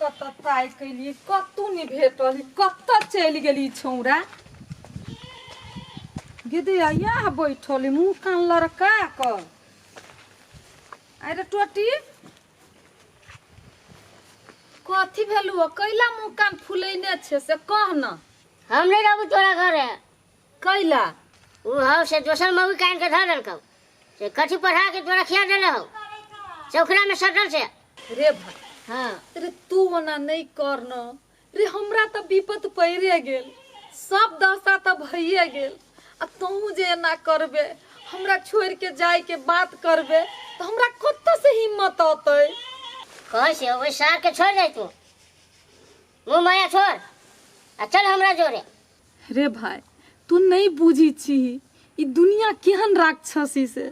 कतऽ ताकि केलियै, कतहु नहि भेटल। कतऽ चलि गेली छौड़ा? गे इएह बैठल है, मुँह कान लड़का कऽ। अरे टोटी, कथी भेलू? कैला मुँह कान फुलैने छै से कह न। हम नहीं रहबू तोरा घरे। कैला? उ हौ से दोसर मौगी कान के धर देलकौ, से कथी पढ़ा के तोरा खिया देले हौ, चौखरा में सटल से। रे भाई। हाँ। रे तू ओना नहीं कर न रे, हमरा तऽ विपत पड़िए गेल, सब दशा तऽ भइए गेल, आ तोहू जे एना करबे, हमरा छोड़ के जाय के बात करबे, तऽ हमरा कतऽ से हिम्मत अतै? कहै से ओहि सार के छोड़ दे, तू मुँह माया छोड़ आ चल हमरा जोरे। रे भाई, तू नहीं बुझी छी ई दुनिया केहन राक्षसी से।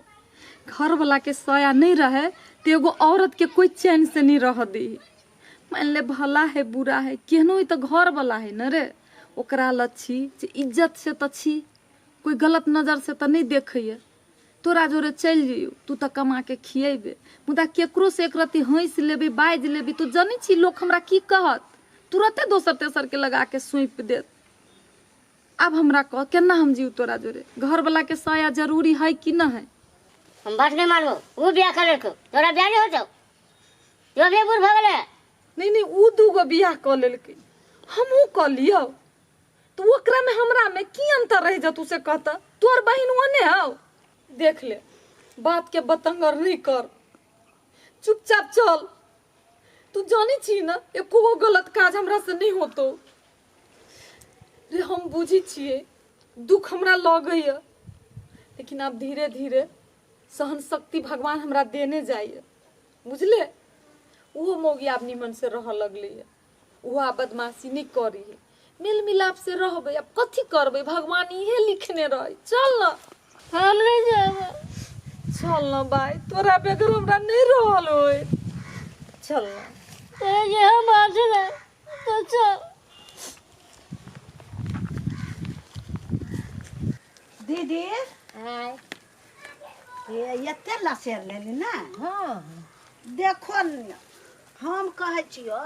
घर वाला के सया नहीं रहे तो एगो औरत के कोई चैन से नहीं रह दी। मान ले भला है बुरा है, केहनो ही तो घर वाला है न रे, ओकरा ल छी जे इज्जत से तो छी, कोई गलत नजर से तो नहीं देखैया। तोरा जोरे चलि जइयौ, तू तऽ कमा के खियेबे, मुदा केकरो से एक रत्ती हँसि लेबै, बाजि लेबै, तू जनै छी लोक हमरा की कहत? तुरते दोसर तेसर के लगा के सौंपि देत। आब हमरा कह, केना हम जीव तोरा जोरे? घरवला के साया जरूरी है कि न है? हम बात नहीं मानबो। उ बियाह कर लेलकौ, तोरा बियाह नहीं होतौ, तू अभी बूढ़ भऽ गेलै। नहीं नहीं, उ दूगो बियाह कऽ लेलकै, हमहूँ कऽ लियौ, तऽ ओकरा में हमरा में की अंतर रहि जतू से कहता? तोर बहिन ओने हौ। देख ले, बात के बतंगर नहीं कर, चुपचाप चल। तू जानी छी न, एको गो गलत काज हमरा से नहीं होतो रे। हम बुझी छियै दुख हमरा लगैया, लेकिन आब धीरे धीरे सहन शक्ति भगवान हमरा देने जाइए, बुझले? ओहो मौगी आब निमन से रह लगलैया, ओहो आब बदमाशी नहि करी है, मेल मिलाप से रहबै। आब कथी करबै, भगवान इहे लिखने रहै। चल न। हम नहीं जाब। चल न भाई, तोरा बगैर हमरा नहीं रहल होय, चल न। तोरा जे हम आब ना तो चल। दीदी। आय। ये एते लसेर लेली ने? हाँ। देखो ने, हम कहै छियो,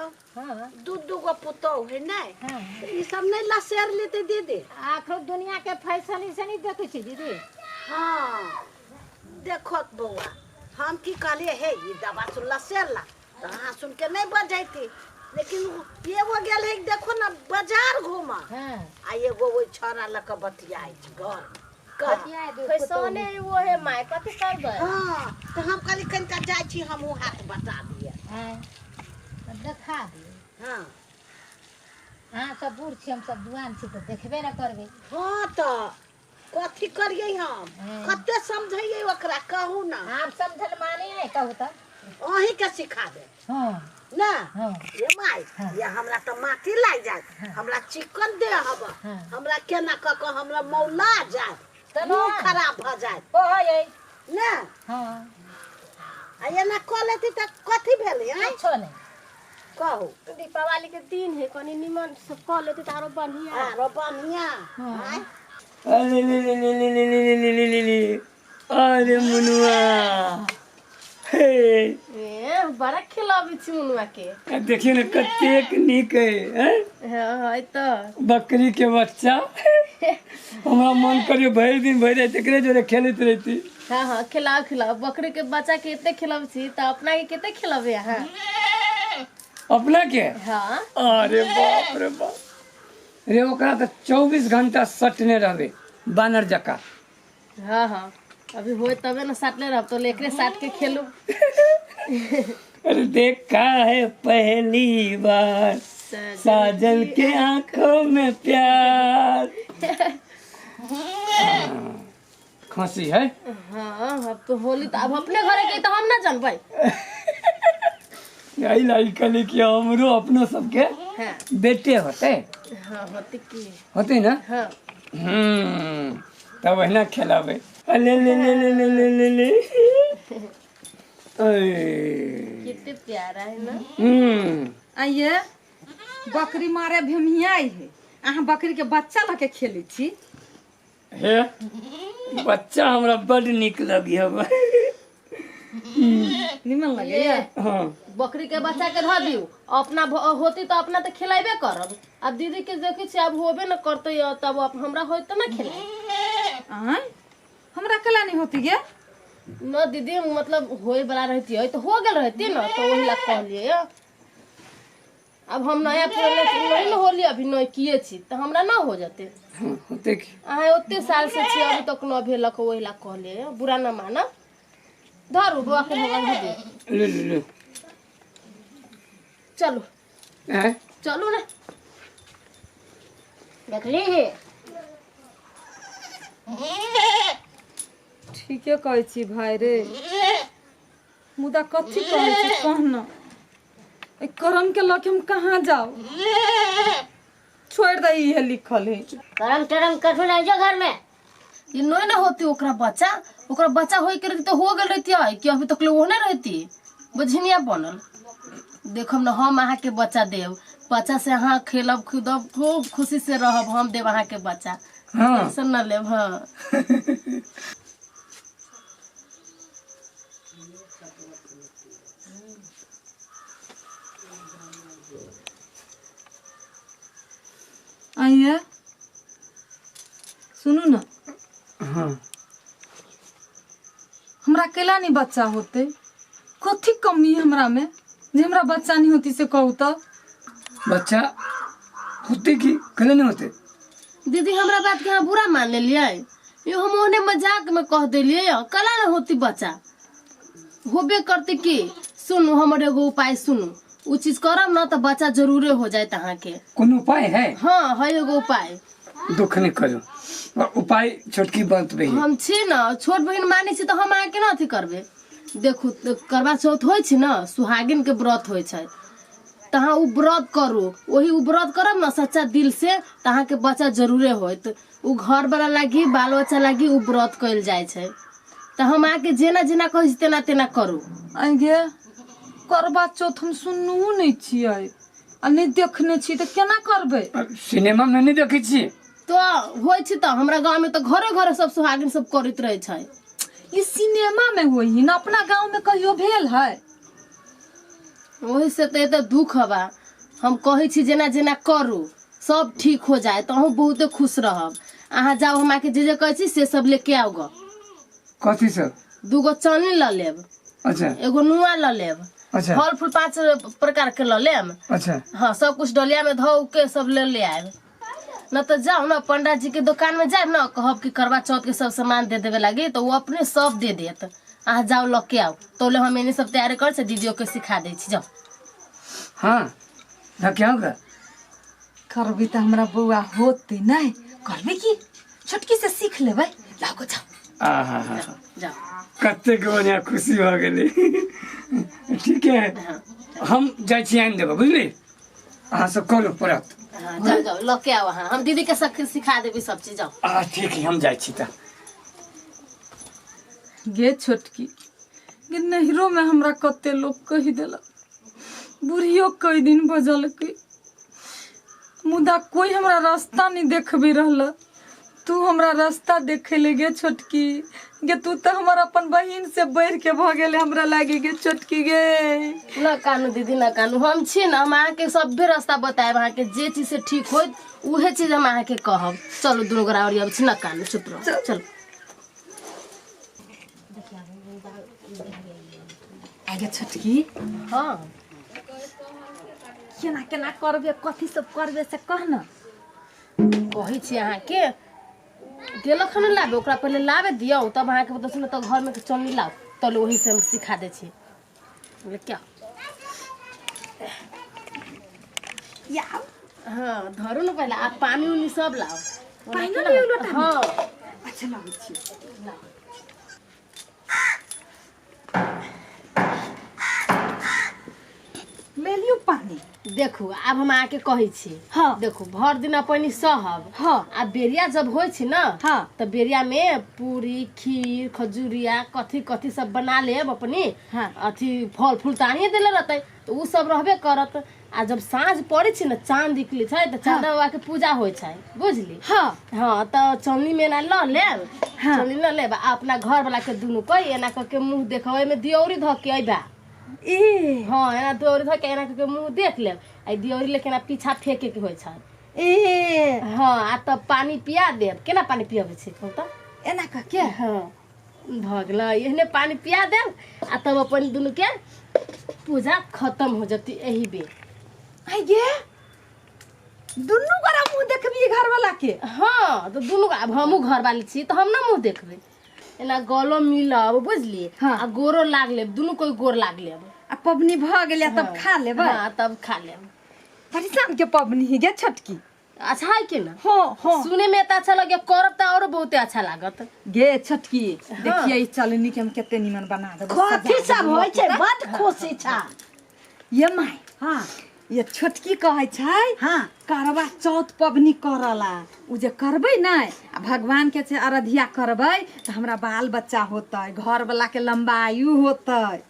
दू दू गो पुतोहु है ने? हाँ। तऽ ई सब नहि लसेर लेतै दीदी? आखो दुनिया के फैशन ई से नहीं देखै छी दीदी। हाँ, देखो बौआ, हम की कहलियै हे, ई दवा सुन लसेर ला, तऽ अहाँ सुन के नहि बजैती, लेकिन एगो गेल है देखो ने बाजार घूमऽ, आ एगो ओहि छौड़ा लऽ कऽ बतियाइ छै घर। फैसने वो है my, कथी करबै? हाँ, तऽ हम कहली कनिका जाइ छी, हमहूँ हाथ बटा दिअ। तऽ देखा दियौ। हाँ। अहाँ सब बूढ़ छी, हम सब जुआन छी, तऽ देखबे ने करबै। हाँ, तऽ कथी करियै हम? कते समझैयै ओकरा, कहू ने। आब समझल माने है, कहू तऽ। अहीँके सिखा देब। हाँ। ना? हाँ। ये माय, ये हमरा तऽ माटी लागि जायत, हमरा चिकन दे हब, हमरा केना कऽ कऽ हमरा मौला जायत, तऽ मुँह ना। खराब भऽ जायत। कहै। ना? हाँ। आ एना कऽ लेती तऽ कथी भेलै? आँय? किछो नहि। कहू। दीपावली के दिन है, कनी निमन से कऽ लेती तऽ आरो बढ़िया। आरो बढ़िया। आँय? अरे ले ले ले ले ले ले ले ले ले ले, अरे मुनुआ हे। ए, बड़ा खिलाबै छी मुनुआ के। देखियौ ने कतेक नीक है, हैं? हाँ, है तऽ। बकरी के बच्चा, हमरा मन करियो भरि दिन भरि राति एकरे जोरे खेलैत रहिती। हाँ हाँ, खिलाओ खिलाओ। बकरी के बच्चा के एते खिलाबै छी तऽ अपना के कते खिलाबै अहाँ? अपना के? हाँ। अरे बाप रे बाप रे, ओकरा तऽ 24 घंटा सटने रहबै बानर जकाँ। हाँ हाँ, अभी होए तबे ना साटले रहब, तो एकरे साट के खेलू। अरे देखा है पहली बार साजन के आंखों में प्यार। खांसी है। हाँ, अब तो होली तो अब अपने घरे के तो हम ना जानबै। यही लाई कहली कि हमरो अपनो सबके बेटे होते। हाँ, होते की। होते ना? हाँ। तब वही खेलाबे। अले ले ले ले ले ले ले ले, अरे कितने प्यारा है ना। आइए, बकरी मारे भेमियाई है, अहाँ बकरी के बच्चा लऽ के खेलै छी? हे, बच्चा हमरा बड नीक लगी हब। निमन लगैया। हाँ। बकरी के बच्चा के धऽ दियौ, अपना होती तऽ अपना तऽ खिलाबे करब। आब दीदी के देखै छियै, आब होबे न करतै, तब हमरा होइत तऽ न खिलाय। आँय, हमरा केला नहीं होती गे? न दीदी, मतलब होए वाला रहती तऽ हो गेल रहती न, तऽ ओहि ला कहलियै। अब हम नया पुराना नहीं न होली, अभी नय किए छी तऽ हमरा न हो जते। हाँ, होते की। अहाँ ओते साल से छी, अभी तक न भेलक, ओहि ला कहलियै, बुरा न मानब। धरू बौआ के भगवान धऽ दियौ। ले ले ले। चलू। आँय? चलू ने। देखली ही। ठीके कहै छी भाय रे, मुदा कथी कहै छी कह न, एहि करम के लऽ के हम कहाँ जाउ? छोड़ि दे, इहे लिखल है। करम टरम कथू नहीं जो घर में। ये नहीं ना होती ओकरा बच्चा, ओकरा बच्चा होय के रहती तो हो गेल रहती है कि अभी तक ले ओहने रहती बझनिया बनल। देखब न, हम अहाँ के बच्चा देब, बच्चा से अहाँ खेलब कूदब, खूब खुशी से रहब, हम देब अहाँ के बच्चा। हाँ। टेंशन न लेब। हाँ। आइए सुनू न। हाँ। हमरा केला नहीं बच्चा होते? कथी कमी है हमरा में जे हमरा बच्चा नहीं होती से कहू तो? बच्चा होते की कले नहीं होते? दीदी, हमरा बात के अहाँ बुरा मान लेलियै? यो हम ओहने मजाक में कह देलियै, कला न होती बच्चा, होबे करते की। सुनू, हमर एगो उपाय सुनू, उ चीज करब न तऽ बच्चा जरूरे हो जायत अहाँके। कोनो उपाय है? हाँ, है एगो उपाय। दुख नहीं करू, और उपाय छोटकी बात बही। हम छी न छोट बहिन मानै छी, तऽ हम अहाँके न अथी करबै। देखू, करवा चौथ होइ छै न, सुहागिन के व्रत होइ छै, तऽ अहाँ उ व्रत करू। ओही उ व्रत करब न सच्चा दिल से, तऽ अहाँके बच्चा जरूरे होयत। उ घर वाला लागी, बाल बच्चा लागी उ व्रत कयल जाइ छै। तऽ हम अहाँके जेना जेना कहै छी तेना तेना करू। आइ गे, करवा चौथ हम सुनू नहि छियै आ नहि देखने छी, तऽ केना करबै? सिनेमा में नहीं देखै छी? तऽ होइ छै, तऽ हमरा गाँव में तऽ घरे घरे सब सुहागिन सब करैत रहै छै। ई सिनेमा में होइ है न, अपना गाँव में कहियो भेल है? ओहि से तऽ एते दुख हवा। हम कहै छी जेना जेना करू, सब ठीक हो जाए, तऽ अहूँ बहुते खुश रहब। अहाँ जाउ, हम अहाँके जे जे कहै छी से सब लेके आउ गऽ। कथी सब? दूगो चानी लऽ लेब। अच्छा। एगो नुआ लऽ लेब। अच्छा। फल फूल 5 प्रकार के लऽ लेब। अच्छा। हाँ, सब कुछ डलिया में धो के सब ले ले आयब न। तऽ जाउ न, पंडा जी के दुकान में जायब न, कहब कि करवा चौथ के सब सामान दे देवे लागी, तऽ वो अपने सब दे देत। अहाँ जाउ, लऽ के आउ, तोले हम एने सब तैयारी कर से दीदियों के सिखा दै छी, जाउ। हाँ, धक्के होगा। करबी तऽ हमरा बौआ होते नहि करबी की छोटकी से सीख लेबै, लाओ गो, जाओ। आहा हा, जाओ। कतेक बढ़िया खुशी भऽ गेलै। ठीक है, हम जाइ छी, आनि देबै, बुझली? अहाँ सब करू व्रत। हाँ, जाओ जाओ, लऽ के आउ अहाँ, हम दीदी के सिखा देबी सब चीज, जाओ। आ ठीक है, हम जाइ छी तऽ। गे छोटकी गे, नैहरो में हमरा कते लोग कहि देलक, बुढ़ियो कई दिन बजलकै, मुदा कोई हमरा रास्ता नहीं देखबे रहल। तू हमरा रास्ता देखे ले गे छोटकी गे, तू तऽ हमर अपन बहिन से बढ़ि के भऽ गेले हमरा लागे गे छोटकी गे। न कानू दीदी, न कानू, हम छी न, हम अहाँके सभे रास्ता बतायब। अहाँके जे चीज से ठीक होइत उहे चीज हम अहाँके कहब। चलू, दुनू गोरा ओरियाबै छी, न कानू, चुप रहू, चलू। आगे छोटकी। हाँ। केना केना करबे, कथी सब करबे से कह न। कहै छी अहाँके, गेलक हन लाबे, ओकरा पहिले लाबे दियौ, तब अहाँके बता ने। तऽ घरमे के चलनी लाउ, तब ओही से हम सिखा दै छी। बोले क्या? हाँ, धरू ने पहिले, आ पानी उनी सब लाओ। पानिओ लियौ लोटामे? हाँ। अच्छा, लाबै छी। ले। लगेलियो पानी। देखू आब हम अहाँके कहै छी। हाँ। देखू भर दिन अपन सहब। हाँ। आ बेरिया जब होइ छै न, हाँ। तऽ बेरिया में पूरी खीर खजूरिया कथी कथी सब बना लेब अपने। हाँ। अथी फल फूल तऽ आनिए देले रहतै तऽ उ सब रहबे करत। आ जब साँझ पड़ै छै ने, चाँद निकलै छै तऽ चाँद बाबा के पूजा होइ छै, बुझली? हाँ। हाँ, तऽ चलनी में एना लऽ लेब। हाँ। चलनी लऽ लेब आ अपना घर वाला के दुनू के एना कऽ के मुँह देखब, ओहिमे दियौरी धऽ के अयबा। ए हाँ, एना दियौरी धऽ के एना कऽ के मुँह देख लेब आ दियौरी लेके एना पीछा फेंके के होइ छै। ए हाँ, आ तब पानी पिया देब। केना पानी पियबै छै कहू तऽ? एना कऽ के। हाँ, भऽ गेलै, एहने पानी पिया देब आ तब अपन दुनू के पूजा खत्म हो जती एही बेर। आइ गे, दुनू गोरा मुँह देखबी घर वाला के? हाँ, तऽ दुनू आब हमहूँ घर वाली छी तऽ हम ने मुँह देखबै। एना गलो मिलब, बुझलियै? हाँ। आ गोरो लाग लेब, दुनू कोइ गोर लाग लेब। आ पबनी भऽ गेलै तब खा लेबै। हाँ, तब खा लेब। परेशान के पबनी ही गे छोटकी। अच्छा है कि ना? हाँ हाँ। सुने में तऽ अच्छा लगे, करब तऽ औरो बहुते अच्छा लागत। गे छोटकी, देखिए ई चलनी के हम कते निमन बना देबै। कथी सब होइ छै? बड खुशी छ। ये my. हाँ। ये छोटकी कहै छै। हाँ। करवा चौथ पबनी करला उ जे करबै नै आ भगवान के छै आराध्या करबै तऽ हमरा बाल बच्चा होतै, घर वाला के लंबा आयु होतै।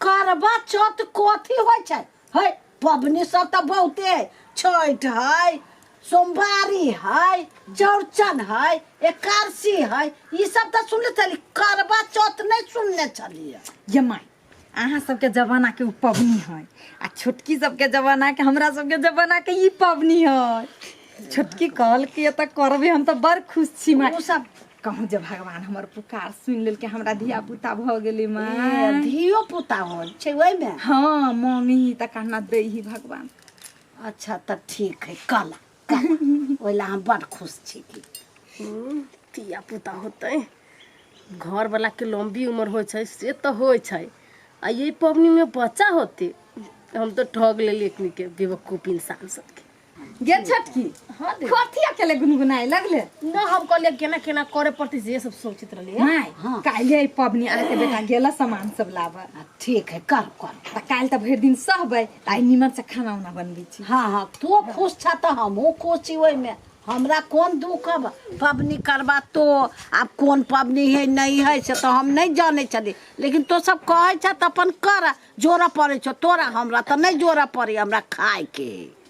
करवा चौथ कथी होइ छै? है पबनी सब तऽ बहुते है, छठि है, सोमवारी है, चौरचन है, एकादशी है, ई सब तऽ सुनले छली, करवा चौथ नहि सुनने छलियै। ये माय, अहाँ सबके जमाना के उ पबनी है आ छोटकी सबके जमाना के, हमरा सबके जमाना के ई पबनी है। छोटकी कहलकै तऽ करबै, हम तऽ बड़ खुश छी माय। उ सब कहूँ जे भगवान हमर पुकार सुनि लेलकै, हमरा धिया पुता भऽ गेलै माय। ए, धियो पुता होइ छै ओहिमे? हाँ, मम्मी तऽ कहना दै ही भगवान। अच्छा तऽ ठीक है, कला कला ओहि ला हम बड़ खुश छी की धिया पुता होतै, घर वाला के लंबी उम्र होइ छै से तऽ होइ छै, आ यही पबनी में बच्चा होते, हम तऽ ठग लेली एकनी के बेवकूफ इंसान सबके। गे छोटकी। हाँ दीदी। कथी अकेले गुनगुनाए लगले? ना, हम कहलिए केना केना करे पड़तै से सब सोचित रहलिए। माय। हाँ। काल्हि ई पबनी, अहाँके बेटा गेला सामान सब लाबऽ। ठीक है, कर कर। तऽ काल्हि तऽ भरि दिन सहबै, तऽ आइ निमन से खाना उना बनबै छी। हाँ हाँ, तू खुश छ तऽ हमहूँ खुश छी, ओहिमे हमरा कोन दुख है? पबनी करबा तो आब कोन पबनी है नहीं है से तऽ हम नहीं जानै छली, लेकिन तो सब कहै छ तऽ अपन कर। जोड़ऽ पड़ै छौ तोरा, हमरा तऽ नहि जोड़ऽ पड़ै, हमरा खायके है।